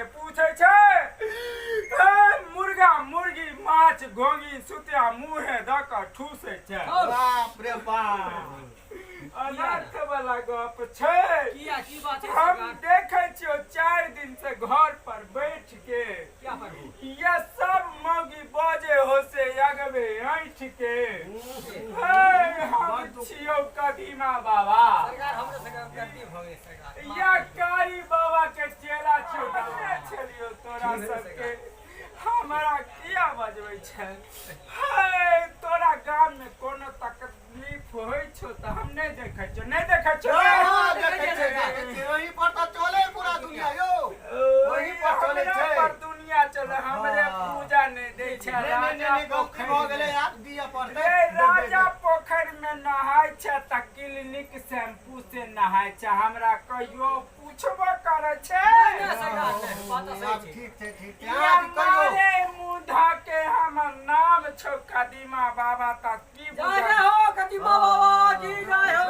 के पूछै छै। हे, मुर्गा मुर्गी माछ घोंघी सुतिया मुँहे दऽ कऽ ठूसै छै। बाप रे बाप। अनर्थ वाला गप छै। किया, की बात छै हम सरकार? देखै छियौ 4 दिन से घर पर बैठ के किया प्रभु? ये सब मौगी बजे हो से अगबे ऐठ के। हे, हम छियौ कदीमा बाबा। सरकार, हमरो सबके गलती भऽ गेलै सरकार। या कारी बाबा के चेला छियौ, कने छलियौ तोरा सबके। हमरा किया बजबै छै? हे, तोरा गाम में कोनो तकलीफ होइ छौ तऽ हम नहि देखै छियौ, नहि देखै छियौ। हाँ, देखै छियै, देखै छियै। ओही पर तऽ चले पूरा दुनिया यौ, ओही पर चलै हमरा छै। पर दुनिया चले, हमरे पूजा नहि दै छै। नहि नहि राजा नहि, गलती भऽ गेलै, आब दिअ पड़तै। रे राजा पोखरि में नहाय छै तऽ क्लिनिक शैम्पू से नहाय छै, हमरा कहियो पूछबो करै छै? नहि सरकार, नहि, बात तऽ सही आब छै। ठीक छै, ठीक छै। या अहाँ कहियौ। मारे मुँह के, हमर नाम छौ कदीमा बाबा तऽ की जय बुझल? जय हो कदीमा बाबा की जय हो।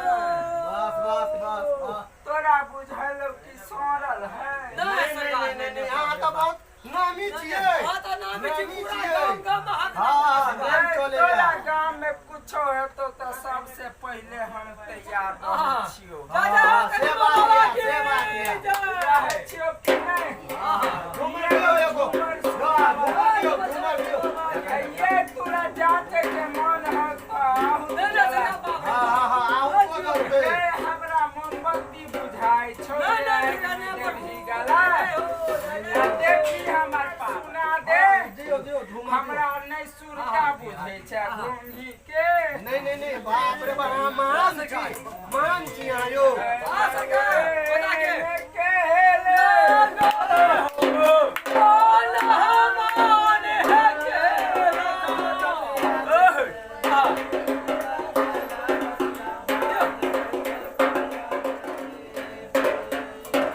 बस बस बस बस। तोरा बुझल कि सड़ल है? नहि नहि सरकार, नहि नहि नहि, अहाँ तऽ बहुत नामी छियै। हाँ तऽ नामी छी। नामी पूरा छियै। गाम गाम अहाँके हाँ, नाम छै। नाम ए, चलैया। तोरा गाम में कुछो हेतो तऽ सबसे पहिले हम तैयार रहै हाँ। छियौ। जय जय हो हाँ, से कदीमा बात बाबा यऽ, की से बात यऽ। जय। रहै छियौ कि नहि? घुमर दियौ एगो। हाँ, घुमर दियौ, घुमर दियौ। ये तोरा जाते के मन है तऽ आहू नहि नहि सरकार, बाप रे। हाँ हाँ हाँ, आहू को करबै। ए, हमरा मोमबत्ती बुझाइ छौ। नहि नहि नहि, नहि देवही प्रभु। गला जय हो, जय जय आ हो। देखी हमर सुना दे। दियौ दियौ, झूमर दियौ। हमरा नहि सुरता बुझै छै घोंघी के। नहीं नहीं नहीं, बाप रे बाप, अहाँ महान छी, महान छी अहाँ यौ। हाँ सरकार, बता के। के हेले। कौन हमान है केला? हाँ।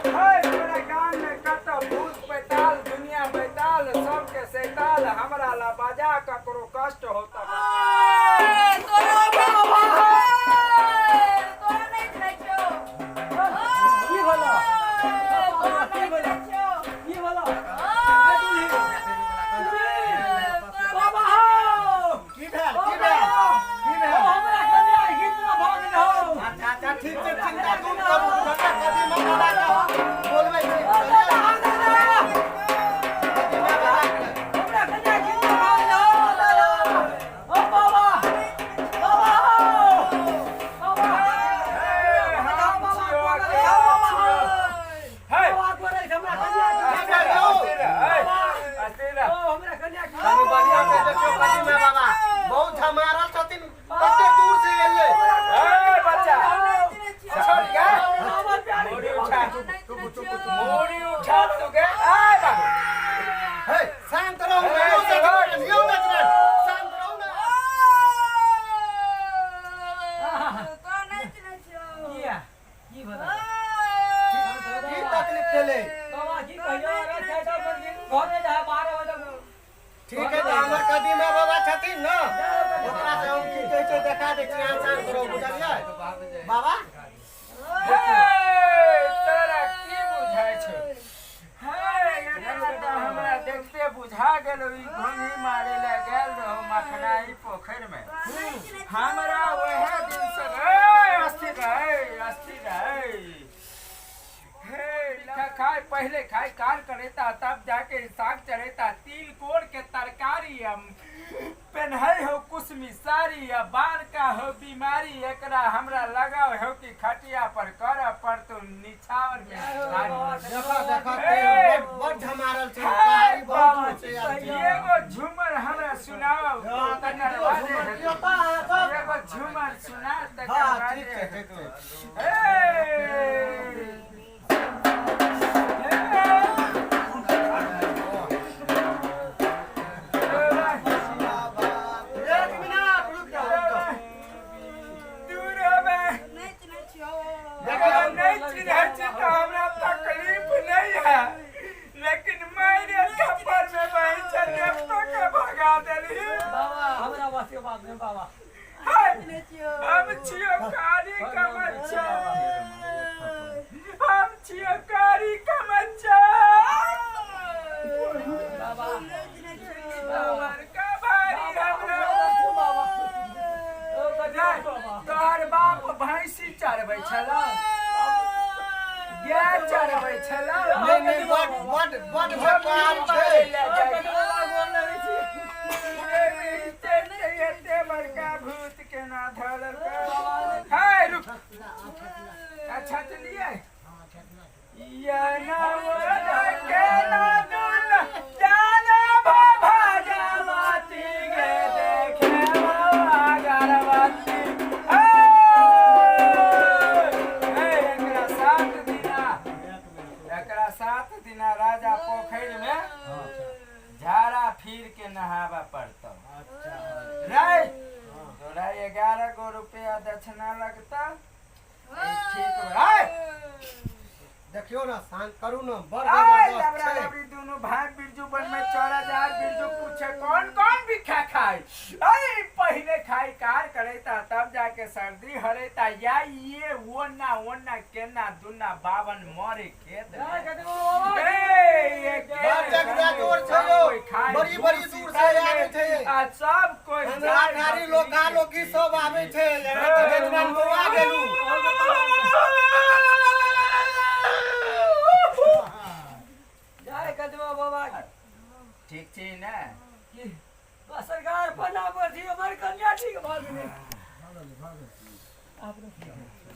हे, तोरा गाम में कतौ भूत पैताल, दुनिया बैताल, सबके सैताल, हमरा ला बजा, ककरो कष्ट होता। तोरा बाबा है, तोरा नहि चिन्है छियौ। की भेलो? तोरा की नहि भेलो? चिन्है छियौ। की भेलो? बाबा हो! की भेल, की भेल, की ओ भेल? हमरा कन्या गीत ना भऽ गेल हो। अच्छा अच्छा, ठीक छै, चिंता दूर करू। कका कदीमा बाबा के हम बोलबै छी, बुझलियै? कदीमा बाबा के। हमरा कन्या गीत ना भऽ गेल हो दादा। ओ बाबा, बाबा हो! बाबा, हम बाबा, छियौ, बाबा, अकेला बाबा, छियौ। हे, बाबा गोरे छै, हमरा कन्या की गीत भेल यौ? अस्थिर रह। ओ हमरा कन्या गीत कनि बढ़िआँ से देखियौ कदीमा बाबा, बहुत झमारल छथिन, कते दूर से एलै। हे बच्चा, छोड़ गे। हमर प्यारी मोरी उठा, मोरी मोरी उठा तू गे। आय बाबू। हे, शान्त रहू ने यौ नचरान, यौ नचरान, शान्त रहू ने। तोरा नहि चिन्है छियौ। किया, की भेलै? की तकलीफ भेलै? बाबा, की कहियो, अरे चाचा पर घरे जाए 12 बजे। ठीक है, तऽ हमर कदीमा बाबा छथिन ने, ओकरा से हम की कहै छै देखा दै छी। अहाँ शान्त रहू, बुझलियै बाबा? हे, तोरा की बुझाइ छौ? हे, एकरा तऽ हमरा देखते बुझा गेलो, ई घोंघी मारे लए गेल रहौ मखनाही पोखरि में। हमरा वएह दिन से ए, अस्थिर रहे, अस्थिर रहे। हे लिखा, खाय पहले खाय कार करेता, तब जाके साग चढ़ेता। तिलकोर के तरकारी हम पेन्है हो कुसमी साड़ी, आ बाल का हो बीमारी। एकरा हमरा लगाव हो कि खटिया पर कर पड़तो निछावर में झाड़ी। देखो देखो, हे! बड़ बड़ झमारल छै हे कारी बहुत बाबा, दूर से आयल छै। एगो झूमर हमरा सुनाओ हाँ, तकर दियौ, बादे झूमर हेतौ। दियौ तऽ अहाँ सब। एगो झूमर सुना तकर हाँ, बादे ठीक छै, ठीक हेतौ। छै। हे! एक मिनट रुक जाओ, रुक जाओ। दूर होबे। नहि चिन्है छियौ। अगर नहीं चिन्है छी तऽ हमरा तकलीफ नहीं है, लेकिन मारे थप्पड़ में बही छै, देवतो के भगा देलही। बाबा, हमरा बस के बात नहीं बाबा। हाय, चिन्है छियौ। हम छियौ कारी कमच्छा। बड बड भगवान छै। कदमा बाबा गोर लगै छी। एते बड़का भूत केना धरलकै? हे रुक, अच्छा चलिए ये ना केना दुन जाना बाबा जावती गे देखे बाबा गर्भवती। हे हे, एकरा 7 दिना, एकरा 7 दिना राजा पोखरि में झाड़ा फिर के नहाबा पड़तो। रे तोरा 11 गो रुपया दक्षिणा लगता। ठीक है। देखियौ ने, शांत करू ने, बड़ आय जबरदस्त लबरा छै। लबरी दुनू भाई बिरजू बन में चला जाए। बिरजू पूछे कौन कौन भिक्षा खाए? अरे पहले खाई कार करेता तब जाके सर्दी हरेता या ये वो ना वो ना केना दुना 52 मरे खेत में। जय कदमा बाबा। ए, ये के बड़ जगजाजोर छै यौ। कोई खाए बड़ी बड़ी दूर से आबै छै। आ सब कोई हमरा जाय ठारी लोका लोकी सब आबै छै। यहाँ तऽ जजमान बौआ गेलू। जय कदमा बाबा। ठीक छी ने? की बस सरकार, प्रणाम करै छी, हमर कन्या ठीक भऽ गेलै।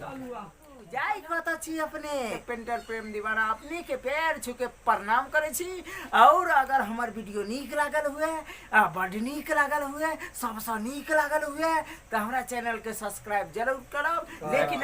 चलू आब। जाय कतऽ छी अपने? पेंटर प्रेम दीवाना अपने के पैर छू के प्रणाम करै छी। और अगर हमर वीडियो नीक लागल हुए आ बड्ड नीक लागल हुए, सबसँ नीक लागल हुए, तऽ हमरा चैनल के सब्सक्राइब जरूर करब, लेकिन